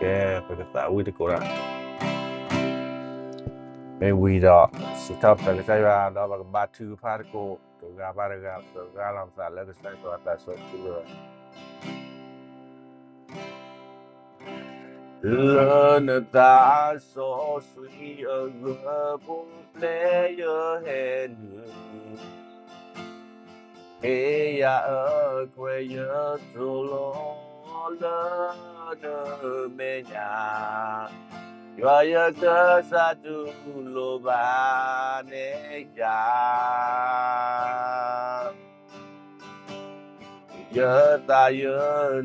ကဲ, ပကသးဝံၣ်သကိးတၢ်, မ့ၢ်ဝံၤဒီး စံးထီၣ်ပတြၢၤကစၢ်ယွၤ ဒီးပကဘါထုကဖၣ်သကိး တဂၤဘၣ်တဂၤ ပကရၤလီၤပသးလၢကစၢ်ယွၤအသးစီဆှံ လၢနသးစီဆှံအဂီၢ် ပူၤဖျဲးယဟဲနုာ်, ဟ့ၣ်ယၤအခွဲး ယသိၣ်လိလၢနမဲာ်ညါ, ယွၤယကစၢ် တူၢ်လိာ်ဘၣ်နဲယၤ ယသးယ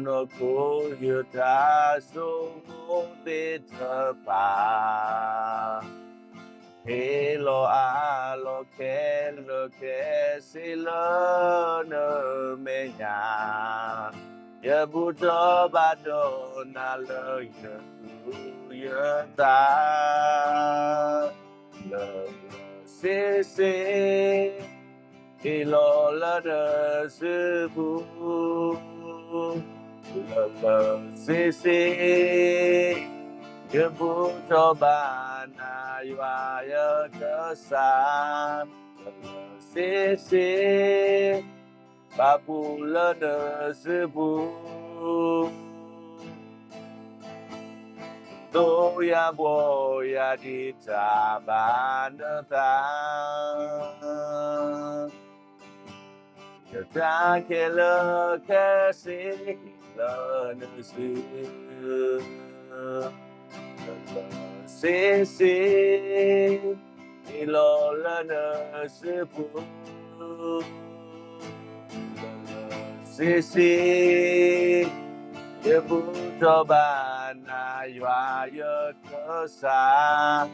နီၢ်ခိ ယတၢ်ဆိကမိၣ်သ့ၣ်တဖၣ်, ဟ့ၣ်လီၤအးလီၤခဲလၢာ်ခဲဆ့လၢနမဲာ်ညါ, ယဘူၣ်ထီၣ်ဘါထီၣ်နၤလၢယသူၣ်ယသး လၢလၢဆ့ဆ့ ဟ့ၣ်လီၤလၢနစုပူၤ, လၢလၢဆ့ဆ့ ယဘူၣ်ထီၣ်ဘါနၤ ယွၤယကစၢ်, လၢလၢဆ့ဆ့ ပာ်ဖှိၣ်လၢနစုပူၤ ဒိၣ်ယၤဘှီယၤဒံးတၢ်ဘၣ်နသး, ယတၢ်ခဲလၢာ်ခဲဆ့ ဟ့ၣ်လၢနစု လၢလၢဆ့ဆ့ ဟ့ၣ်လီၤလၢနစုပူၤ, လၢလၢဆ့ဆ့ ယဘူၣ်ထီၣ်ဘါနၤ ယွၤယကစၢ်,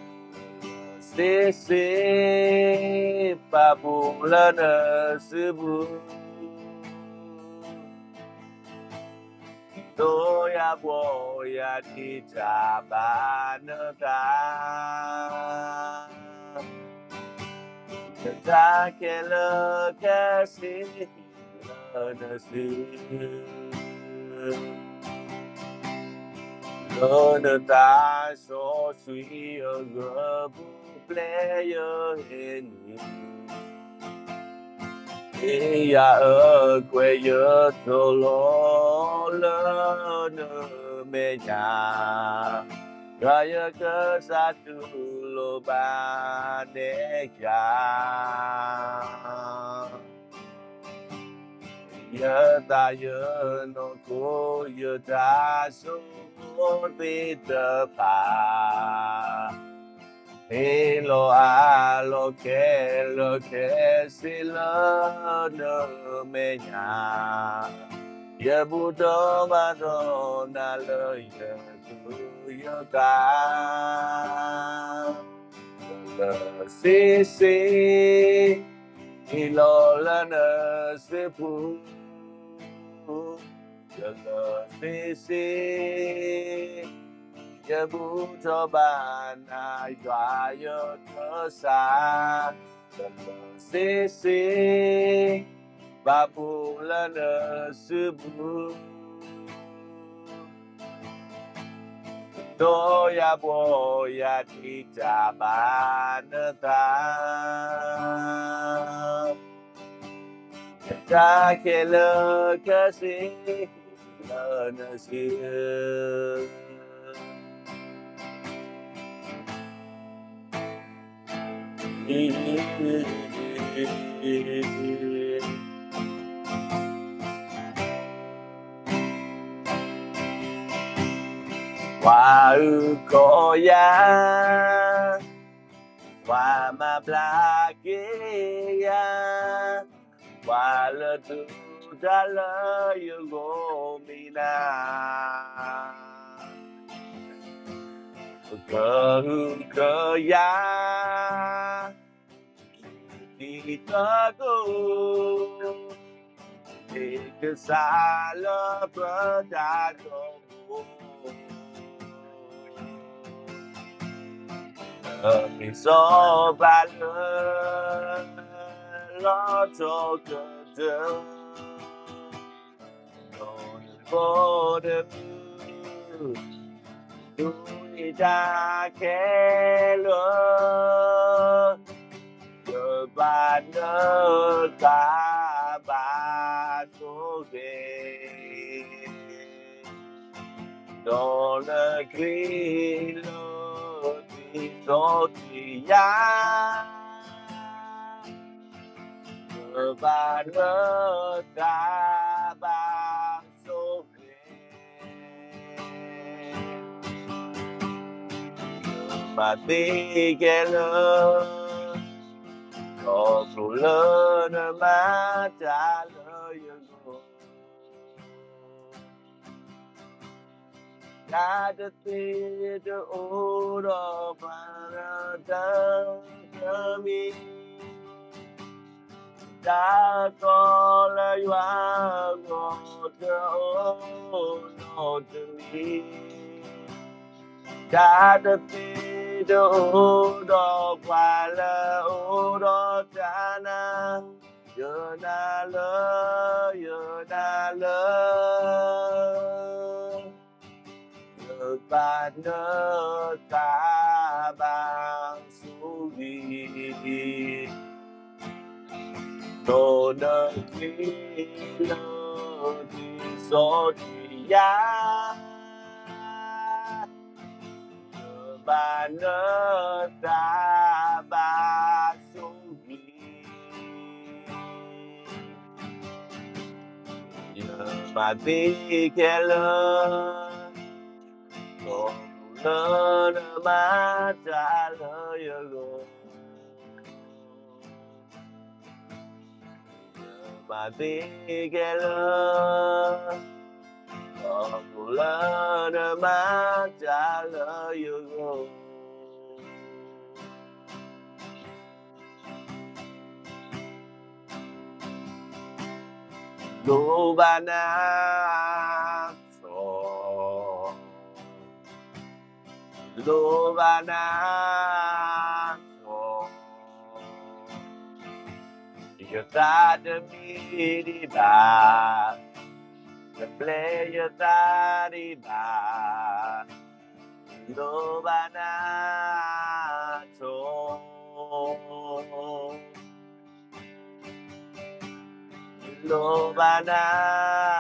ဆ့ဆ့ ပာ်ဖှိၣ်လၢနစုပူၤ ဒိၣ်ယၤဘှီယၤဒံးတၢ်ဘၣ်နသး, ယတၢ်ခဲလၢာ်ခဲဆ့ ဟ့ၣ်လၢနစု လၢနသးစီဆှံအဂီၢ် ပူၤဖျဲးယဟဲနုာ်, ဟ့ၣ်ယၤအခွဲး ယသိၣ်လိလၢနမဲာ်ညါ, ယွၤယကစၢ်တူၢ်လိာ်ဘၣ်နဲယၤ ယသးယနီၢ်ခိ ယတၢ်ဆိကမိၣ်သ့ၣ်တဖၣ်, ဟ့ၣ်လီၤအးလီၤခဲလၢာ်ခဲဆ့လၢနမဲာ်ညါ, ယဘူၣ်ထီၣ်ဘါထီၣ်နၤလၢယသူၣ်ယသး လၢလၢဆ့ဆ့ ဟ့ၣ်လီၤလၢနစုပူၤ, လၢလၢဆ့ဆ့ ယဘူၣ်ထီၣ်ဘါနၤ ယွၤယကစၢ်, လၢလၢဆ့ဆ့ ပာ်ဖှိၣ်လၢနစုပူၤ ဒိၣ်ယၤဘှီယၤဒံးတၢ်ဘၣ်နသး, ယတၢ်ခဲလၢာ်ခဲဆ့ ဟ့ၣ်လၢနစု ပှၤအုၣ်ကီၤယၤ, ပှၤမၤဘျါက့ၤယၤ, ပှၤလၢသူၣ်တၢ်လၢယဂီၢ်မံၤနၤ, ကဟုကယာ် ဒ်သိးကအိၣ် မ့ၢ်ကစၢ်လၢပတၢ်တိာ်ပူၤ, မ့ၢ်စီၤပၤလၢ လီၤထီၣ်ကတၢၢ် ဒီးနဖိတဒူၣ် ဒိးန့ၢ်တၢ်ခဲလၢာ်, ယဘၣ်နတၢ်ဘၣ်ဆိၣ်ဂ့ၤ, ဒီးနချံလၢာ်သံစီဆှံယၤ, ယဘၣ်နတၢ်ဘၣ်ဆိၣ်ဂ့ၤ, ယမၤသ့ခဲလၢာ်, ခီဖျိလၢနမၤတၢ်လၢယဂီၢ်, တၢ်တသ့တအိၣ်ဒီးပှၤလၢတၢ်တမံၤ, တၢ်ကီလၢယွၤအဂီၢ်တအိၣ်နီတမံၤ, တၢ်တသ့တအိၣ်ဒီးပှၤလၢအအိၣ်ဒီးတၢ်နာ်, ယနာ်လၢ, ယနာ်လၢ ယဘၣ်နတၢ်ဘၣ်ဆိၣ်ဂ့ၤ, ဒီးနချံလၢာ်သံစီဆှံယၤ, ယဘၣ်နတၢ်ဘၣ်ဆိၣ်ဂ့ၤ, ယမၤသ့ခဲလၢာ်, ခီဖျိလၢနမၤတၢ်လၢယဂီၢ်, ယမၤသ့ခဲလၢာ်, ခီဖျိလၢနမၤတၢ်လၢယဂီၢ်, လိၣ်ဘၣ်နၤ, လိၣ်ဘၣ်နၤ, ယသးတမံဒံးဘၣ်, တပျဲယသးဒံးဘၣ်, လိၣ်ဘၣ်နၤ, လိၣ်ဘၣ်နၤ,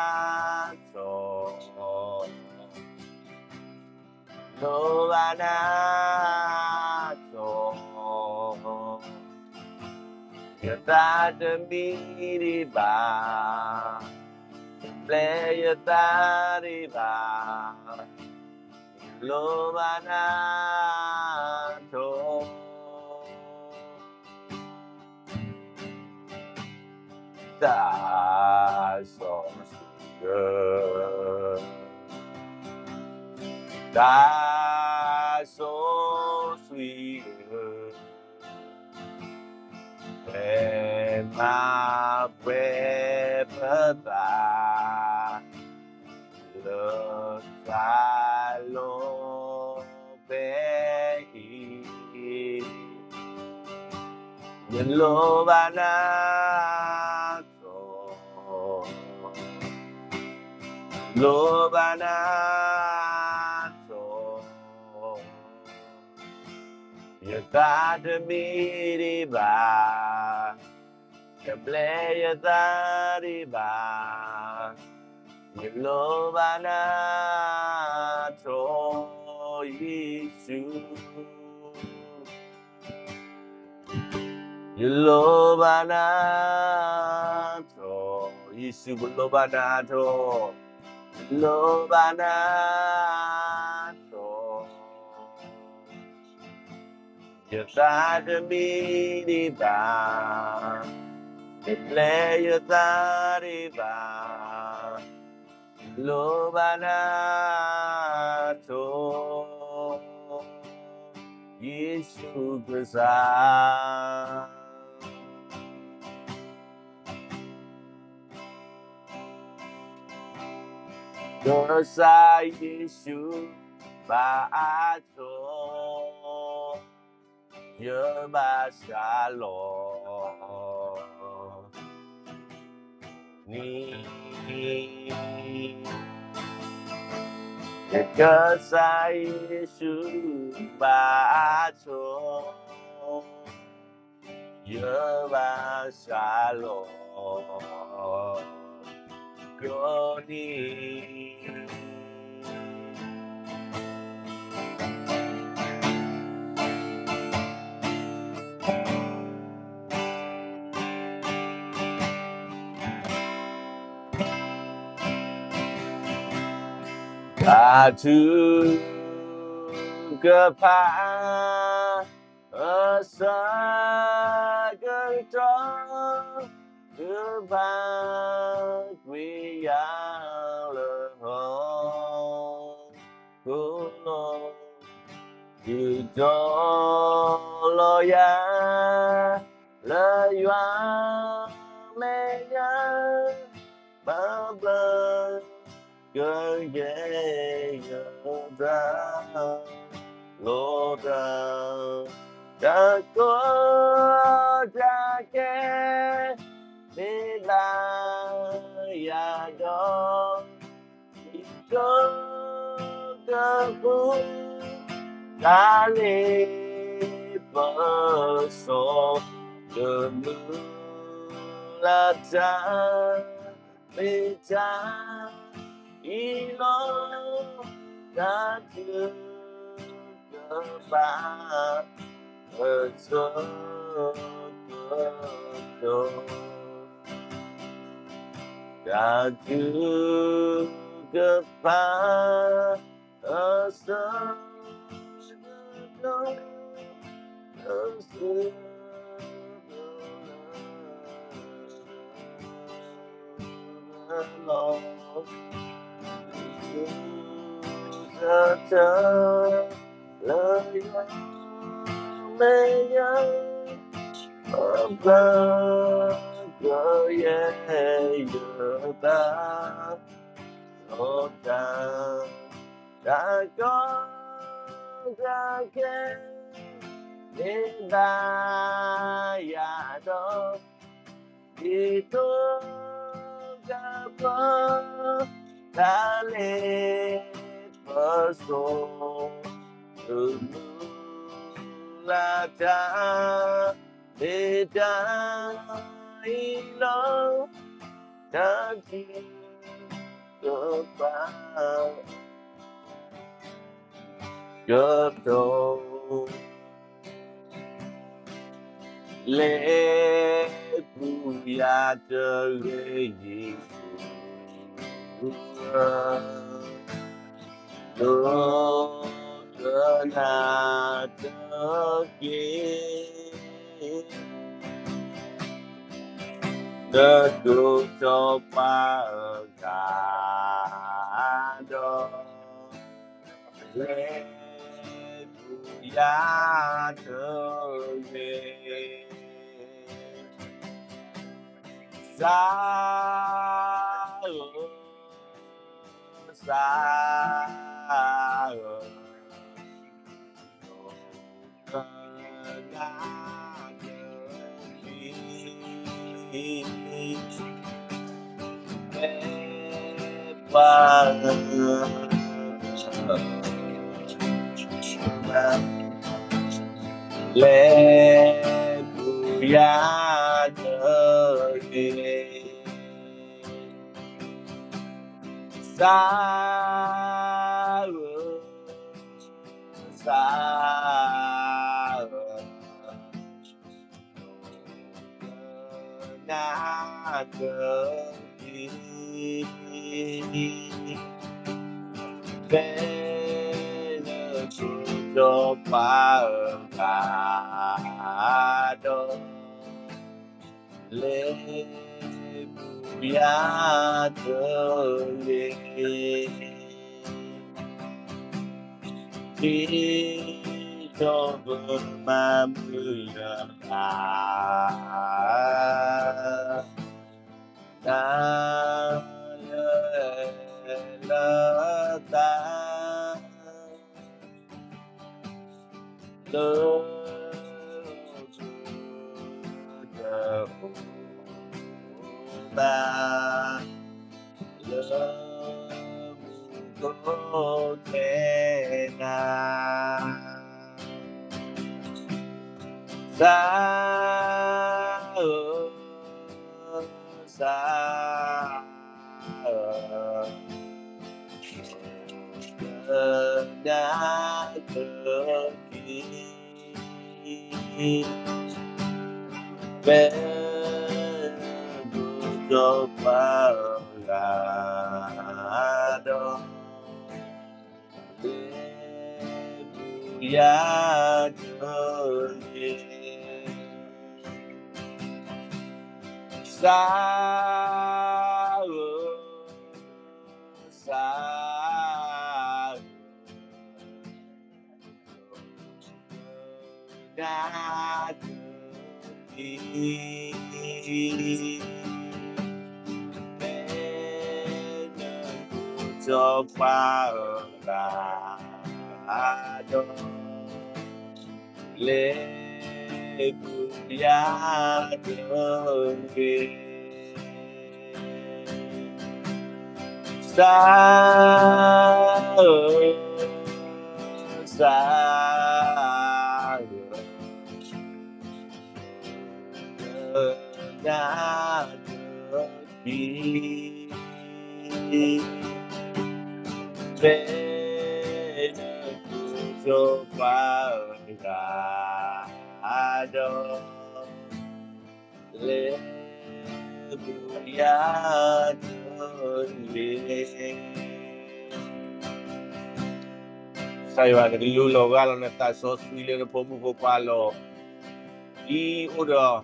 လိၣ်ဘၣ်နၤ, ယသးတမံဒံးဘၣ်, တပျဲယသးဒံးဘၣ်, လိၣ်ဘၣ်နၤ, တၢ်စီဆှံဧၢ, တၢ်စီဆှံဧၢ, ပှဲၤမၤပှဲၤပသးလၢသးလီၤဖဲအံၤ, ယလိၣ်ဘၣ်နၤ, လိၣ်ဘၣ်နၤ, ယသးတမံဒံးဘၣ်, တပျဲယသးဒံးဘၣ်, ယလိၣ်ဘၣ်နၤ, ယ့ၣ်ၡူး, ယလိၣ်ဘၣ်နၤ, ယ့ၣ်ၡူး ပလိၣ်ဘၣ်နၤ, ယလိၣ်ဘၣ်နၤ, ယသးတမံဒံးဘၣ်, တပျဲယသးဒံးဘၣ်, ယလိၣ်ဘၣ်နၤ, ယ့ၣ်ၡူးကစၢ်. ကစၢ်ယ့ၣ်ၡူး ဘၣ်အါထီၣ် ယဘၣ်ဆါလီၤနံၤ, ယကစၢ်ယ့ၣ်ၡူးဘၣ်ဆိၣ် ယဘၣ်ဆှးလီၤကိးနံၤ တၢ်ထုကဖၣ် အဆၢကတီၢ် ကဘၣ်ကွံာ်ယၤလၢဟီၣ်ခိၣ်လီၤ. ဒုးတီၤလီၤယၤ လၢယွၤမဲာ်ညါ ဘၣ်ဘျၢ ကယဲၢ်ယသး လီၤတၢ် တၢ်ကီတၢ်ခဲ မ့ၢ်ဘၣ်ယၤဒီး ဒ်သိးကပူၤ တၢ်လ့ပစီ ကမုာ်လၢ်တၢ် မ့ၢ်တၢ်အံၤလီၤ. တၢ်ထုကဖၣ် အဆၢကတီၢ် တၢ်ထုကဖၣ် အဆၢကတီၢ် အဆၢကတီၢ် လီၤ ဆၢထၢၣ် လၢယွၤမဲာ်ညါ ဘၣ်ဘျၢ ကယဲၢ်ယသး လီၤတၢ် တၢ်ကီတၢ်ခဲ မ့ၢ်ဘၣ်ယၤဒီး ဒ်သိးကပျၢ တၢ်လ့ပစီ ကမုာ်လၢ်တၢ် မ့ၢ်တၢ်အံၤလီၤ. တၢ်ထုကဖၣ် ကတီၢ် လ့ပူၤယၤတဂ့ၤ ယ့ၣ်ၡူးဧၢ, ဒိကနၣ်တက့ၢ်. နဒိၣ်ထီၣ်ပှၤအဂၤဒီး လ့ပူၤယၤတဂ့ၤ. ကစၢ်ဧၢ, ကစၢ်ဧၢ, ဒိကနၣ်တက့ၢ်. လ့ပူၤယၤတဂ့ၤ, လ့ပူၤယၤတဂ့ၤ. ကစၢ်ဧၢ, ကစၢ်ဧၢ, ဒိကနၣ်တက့ၢ်. ဖဲနဒိၣ်ထီၣ်ပှၤအဂၤဒီး လ့ပူၤယၤတဂ့ၤ. ဒ်သိးပမၤမုာ်လၢ်တၢ် တၢ်လၢအအဲၣ်လၢသး လၢပတအိၣ်ဘၣ် လၢမူခိၣ် ကိးကဲနၤ, သးဧၢ, သးဧၢ, ကနၣ်က့ၤ မ့ၢ်နကစီၤပၤအဂၤဒီး လ့ပူၤယၤတဂ့ၤ, သးဧၢ, သးဧၢ, နၤတက့ၢ်, မ့ၢ်နကစီၤပၤအဂၤဒီး လ့ပူၤယၤတဂ့ၤ, သးဧၢ, သးဧၢ, နၤတက့ၢ်, မ့ၢ်နကစီၤပၤအဂၤဒီး လ့ပူၤယၤတဂ့ၤ. ကစၢ်ယွၤ နကလူလီၤဂၢ်လီၤနသးစီဆှံလၢနဖိမုၣ်ဖိခွါလီၤ. ဒ်အိၣ်ဒီး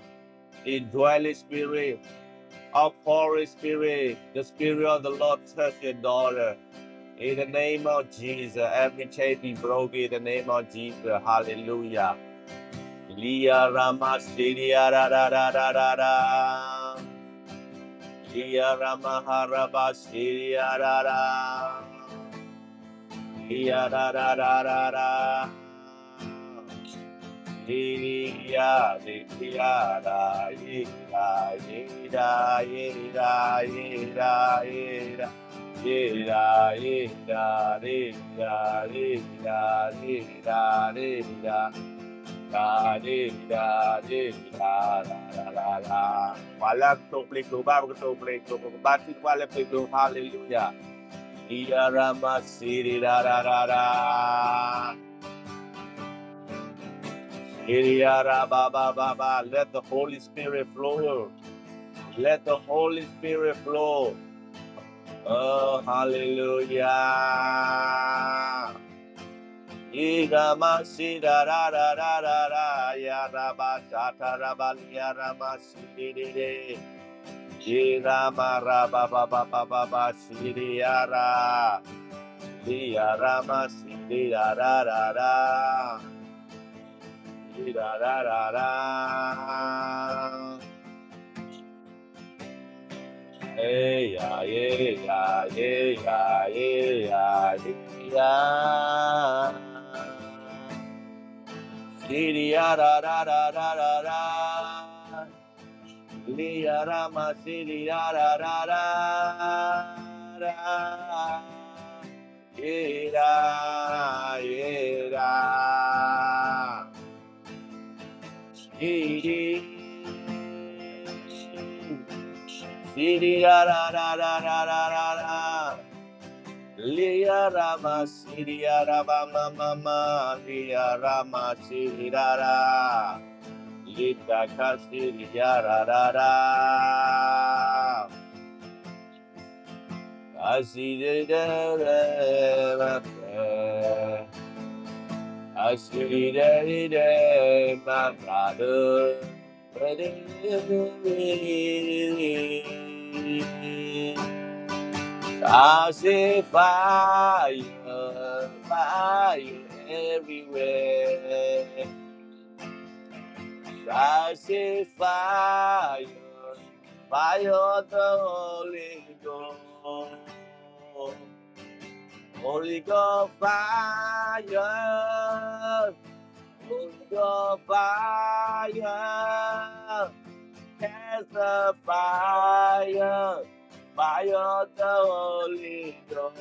indwelling spirit, outpouring spirit, the spirit of the Lord touch your daughter. In the name of Jesus, every chain be broken in the name of Jesus. Hallelujah. Liya rama siriya ra ra ra ra ra ra. Liya rama haraba siriya ra ra. Liya ra ra ra ra ra. Liya, liya, ra, ye, ra, ye, ra, ye, ra, ye, ra, ye, ra. Ye, ra, ye, ra, re, ra, re, ra, re, ra, re, ra. Ra, re, ra, re, ra, ra, ra, ra, ra. ပှၤလၢအကတိၤပျ့ၤကျိာ်ဘၣ် ပကတိၤပျ့ၤကျိာ် ပကဘါထုကဖၣ်လၢပျ့ၤကျိာ်, hallelujah. Iyarama siri ra ra ra ra. Iri ara ba ba ba ba. Let the Holy Spirit flow. Let the Holy Spirit flow. Oh, hallelujah. Irama sira ra ra ra ra ra. Yaraba sata raba yarama siri re. Irama ra ba ba ba ba ba ba siri ara. Irama siri ra ra ra ra. Ira ra ra ra. Eya, eya, eya, eya, eya. Siri ara ra ra ra ra ra. Liya rama siri ara ra ra ra. Ira, ira. Siri, siri ra ra ra ra ra ra ra. Liya rama siri ara ba ma ma ma. Liya rama siri ra ra. Liya ka siri ara ra ra. Asiri de re ma ke. Asiri de re de ma ka de. I see fire, fire everywhere. I see fire, fire of the Holy Ghost. Holy Ghost fire, Holy Ghost fire, catch the fire, fire of the Holy Ghost.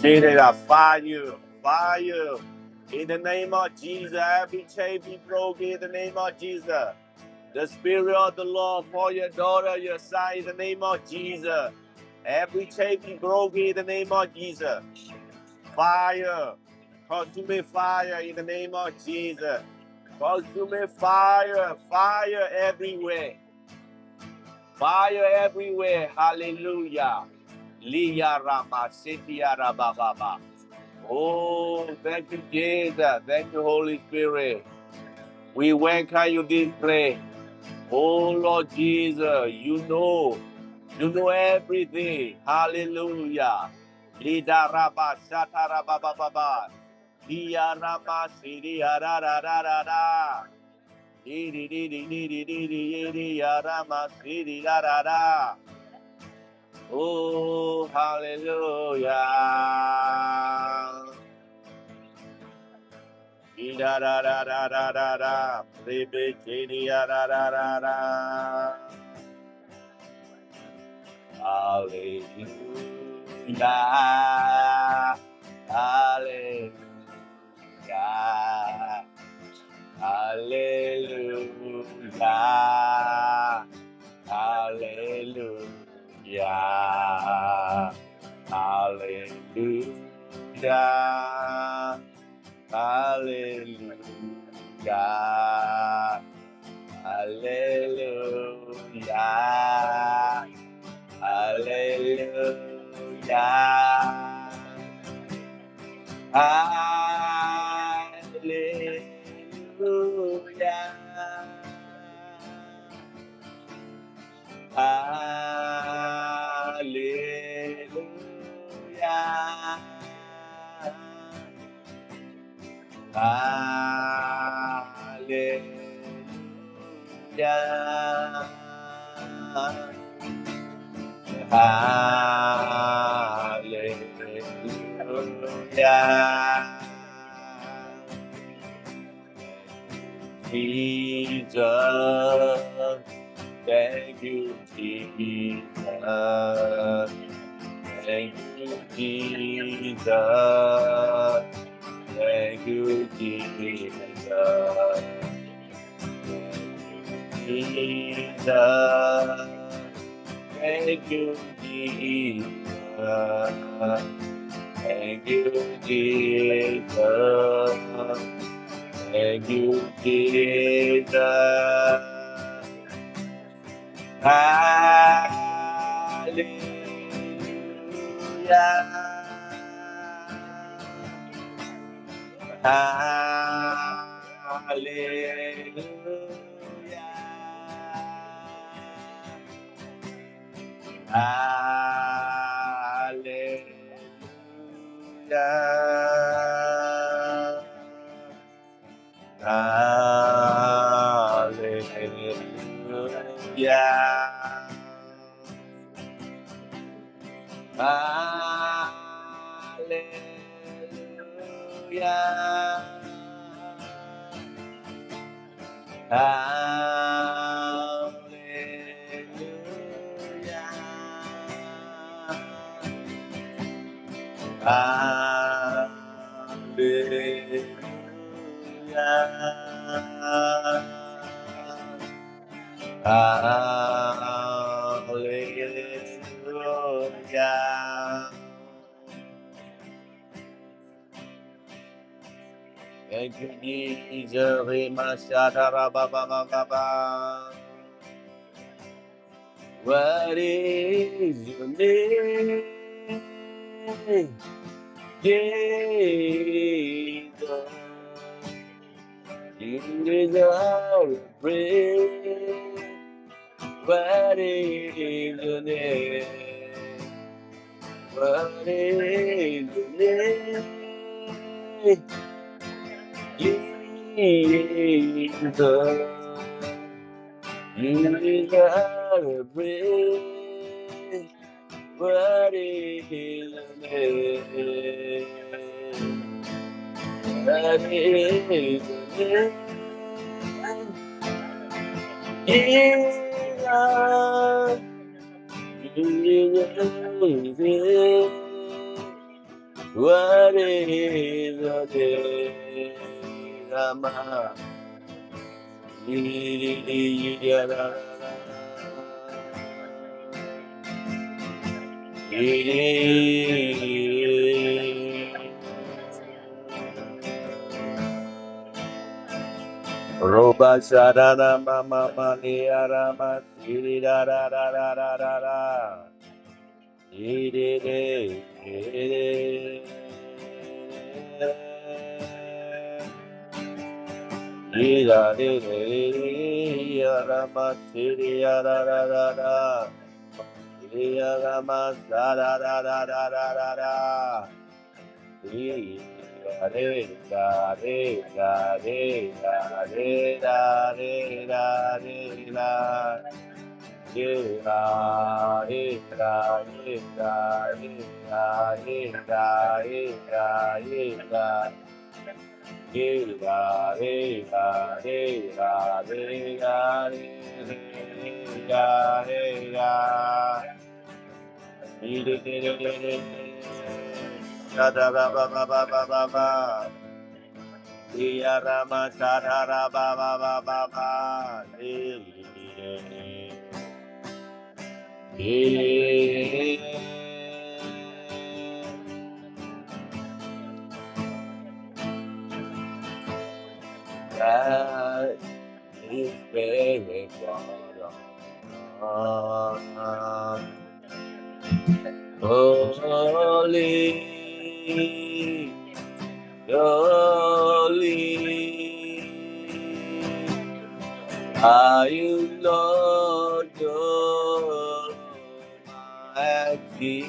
Say that, uh, fire, fire. In the name of Jesus, every chain be broken in the name of Jesus. The Spirit of the Lord for your daughter, your son, in the name of Jesus. Every chain be broken in the name of Jesus. Fire. Consuming fire in the name of Jesus. Consuming fire. Fire everywhere. Fire everywhere. Hallelujah. Liya rama siti arababa. Oh, thank you, Jesus. Thank you, Holy Spirit. We welcome you this place. Oh, Lord Jesus, you know. You know everything. Hallelujah. Lidaraba shatarabababa. Iyarama siri arararara. Iri, iri, iri, iri, iri, arama siri arara. Oh, hallelujah. Irararararara. Rebe siri arararara. Hallelujah. Hallelujah. Hallelujah. Hallelujah. Hallelujah. Hallelujah. Hallelujah. Hallelujah. Hallelujah. Hallelujah. Hallelujah. Jesus. Thank you, Jesus. Thank you, Jesus. Thank you, Jesus. Jesus. Thank you, Jesus. Thank you, Jesus. Thank you, Jesus. Hallelujah. Hallelujah. Hallelujah. Hallelujah. Hallelujah. Hallelujah. Hallelujah. Hallelujah. Thank you, Jesus. Rema Shadara Baba Baba Baba. What is your name? Jesus. You deserve the praise. What is your name? What is your name? Jesus. You deserve the praise. What is your name? What is your name? Jesus. Jesus. What is your name? Rama. Roba sarara mama mani arama siri rara rara rara. Holy, holy are you, Lord God Almighty.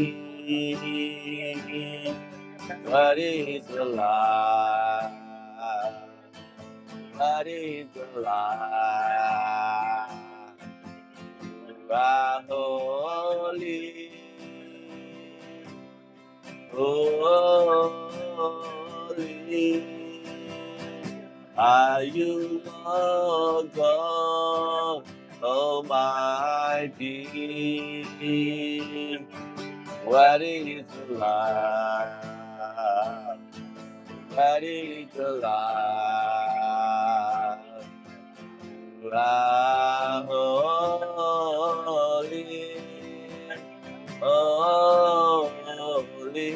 What is the light? What is the light? are holy, holy are you, Lord God Almighty. Worthy is the Lamb, worthy is the Lamb. You are holy, holy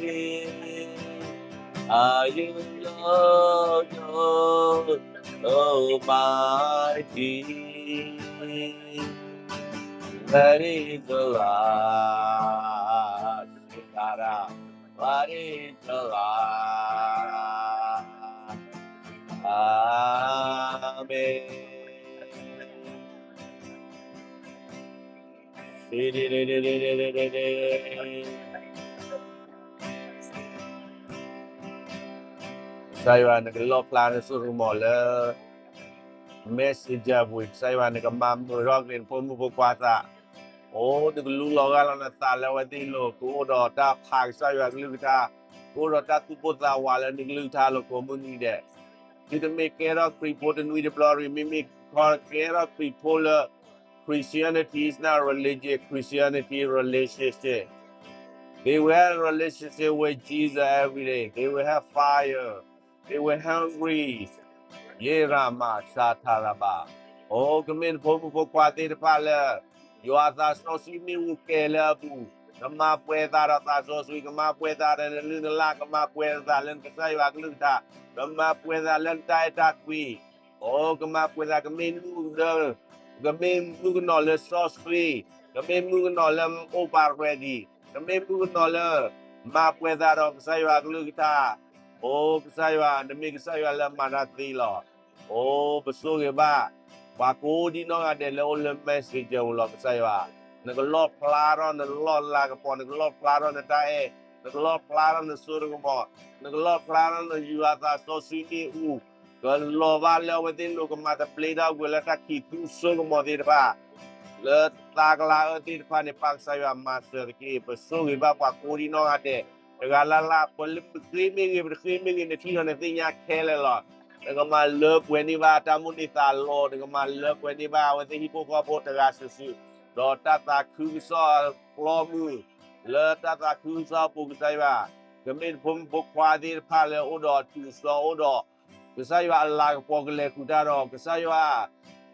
are you, Lord God Almighty. Worthy is the Lamb. Worthy is the Lamb. Amen. ကစၢ်ယွၤ နကလီၣ်ဖျါနစိကမီၤလၢ Messenger ပူၤ, ကစၢ်ယွၤ နကမၤမုာ်ထီၣ်က့ၤနဖိမုၣ်ဖိခွါသး, အိၣ်နကလူလီၤဂာ်လီၤနသးလၢအဝဲသ့ၣ်အလိၤ, ကအိၣ်ဒီးတၢ်ဖးကစၢ်ယွၤကလုၢ်ကထါ, ကအိၣ်ဒီးတၢ်သူၣ်ပိၢ်သးဝးလၢနကလုၢ်ကထါလီၤကိးမုၢ်နံၤဒဲး, သုတမ့ၢ်ကဲထီၣ်ခရံာ်ဖိတနွံတဘျီရံၣ်, မ့မ့ၢ်ကဲထီၣ်ခရံာ်ဖိလၢ Christianity is not religion, Christianity is relationship. They will have relationship with Jesus every day. They will have fire. They will hungry. ယ့ရမၤစးထရဘၣ်. အိၣ် ကမ့ၢ်နဖိမုၣ်ဖိခွါသ့ၣ်တဖၣ်လၢ ယွၤသးစီဆှံမ့ၣ်အူကဲၤလၢအပူၤ, ကမၤပှဲၤသးဒီးသးစီဆှံ, ကမၤပှဲၤသးဒီးနလုၢ်နလၢ်, ကမၤပှဲၤသးလၢနကစၢ်ယွၤကလုၢ်ကထါ, ကမၤပှဲၤသးလၢနတၢ်အဲၣ်တၢ်ကွံ, အိၣ် ကမၤပှဲၤသး ကမ့ၢ်မုၣ်ကနီၤ, ကမ့ၢ်မုၣ်ကနီၤလၢစီဆှံ, ကမ့ၢ်မုၣ်ကနီၤလၢအိၣ်ပာ် ready, ကမ့ၢ်မုၣ်ကနီၤလၢ မၤပှဲၤသးဒီးကစၢ်ယွၤကလုၢ်ကထါ, အိၣ် ကစၢ်ယွၤ နမ့ၢ်ကစၢ်ယွၤလၢမၤတၢ်သ့လီၤ. အိၣ် ပဆိၣ်ဂ့ၤဘၣ် ပှၤကိးဒံနီၢ်ဂၤဒဲးလၢအိၣ်လၢ Messenger ပူၤလီၤ ကစၢ်ယွၤ, နကလီၣ်ဖျါထီၣ်နလီၢ်လၤကပီၤ, နကလီၣ်ဖျါထီၣ်နတၢ်အဲၣ်, နကလီၣ်ဖျါထီၣ်နစိတကမီၤ, နကလီၣ်ဖျါထီၣ်နယွၤသးစီဆှံမ့ၣ်အူ, ကလီၤဘၣ်လၢအဝဲသ့ၣ်လိၤ, ကမၤတဘျ့ထီၣ်ကွံာ်လၢတၢ်ခံးသူစိကမီၤသ့ၣ်တဖၣ် လၢသးကလၤအၢသ့ၣ်တဖၣ်န့ၣ် ပၢ်ကစၢ်ယွၤမၤစၢၤတက့ၢ်. ပဆိၣ်ဂ့ၤဘၣ်ပှၤကိးဒံနီၢ်ဂၤဒဲး, တဂၤလၢ်လၢ်, ပဃ့မ့ၢ်ဂ့ၤ ပတဃ့မ့ၢ်ဂ့ၤ, နထံၣ်လီၤနသ့ၣ်ညါခဲလၢာ်လီၤ. နကမၤလၢပှဲၤန့ၢ်ဘၣ်တၢ်မိၣ်န့ၢ်သးလီ, နကမၤလၢပှဲၤန့ၢ်ဘၣ်အဝဲသ့ၣ်ဟံၣ်ဖိဃီဖိတဂၤစုာ်စုာ်, ဒီးတၢ်သးခုကစီၣ်အကျီမုၢ်, လၢတၢ်သးခုကစီၣ်အပူၤ ကစၢ်ယွၤ, ကမ့ၢ်နဖိမုၣ်ဖိခွါသ့ၣ်တဖၣ်လၢအိၣ်ဒီးအတုၤအစီၤ အိၣ်ဒီး ကစၢ်ယွၤအလၤကပီၤကလဲၤဃုာ်တၢ်ဒီး ကစၢ်ယွၤ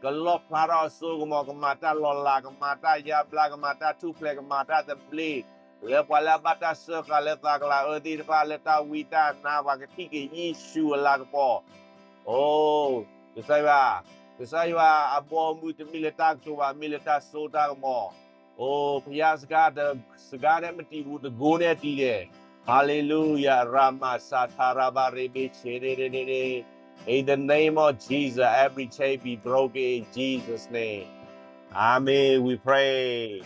ကလီၣ်ဖျါထီၣ်အစိကမီၤ, ကမၤတၢ်လီၤလး, ကမၤတၢ်ယါဘျါ, ကမၤတၢ်ထူၣ်ဖျဲး, ကမၤတၢ်သဘျ့, လၢပှၤလၢအဘၣ်တၢ်စၢဃာ်လၢသးကလၤအၢသ့ၣ်တဖၣ် လၢတၢ်ဝံတၢ်နါ ပှၤကထံၣ်က့ၤယ့ၣ်ၡူးအလၤကပီၤ. အိၣ် ကစၢ်ယွၤ, ကစၢ်ယွၤအဘီအမုၢ်တမ့ၢ်လၢတၢ်ကတိၤဘၣ်, မ့ၢ်လၢတၢ်စိတၢ်ကမီၤ. အိၣ် ဖယါစကား, စကားနဲ့မတည်ဘူး, တကိးန့ၣ်တည်တယ်. Hallelujah. Rama Sataraba Rebe Shedededede. In the name of Jesus, every chain be broken in Jesus' name. Amen. We pray.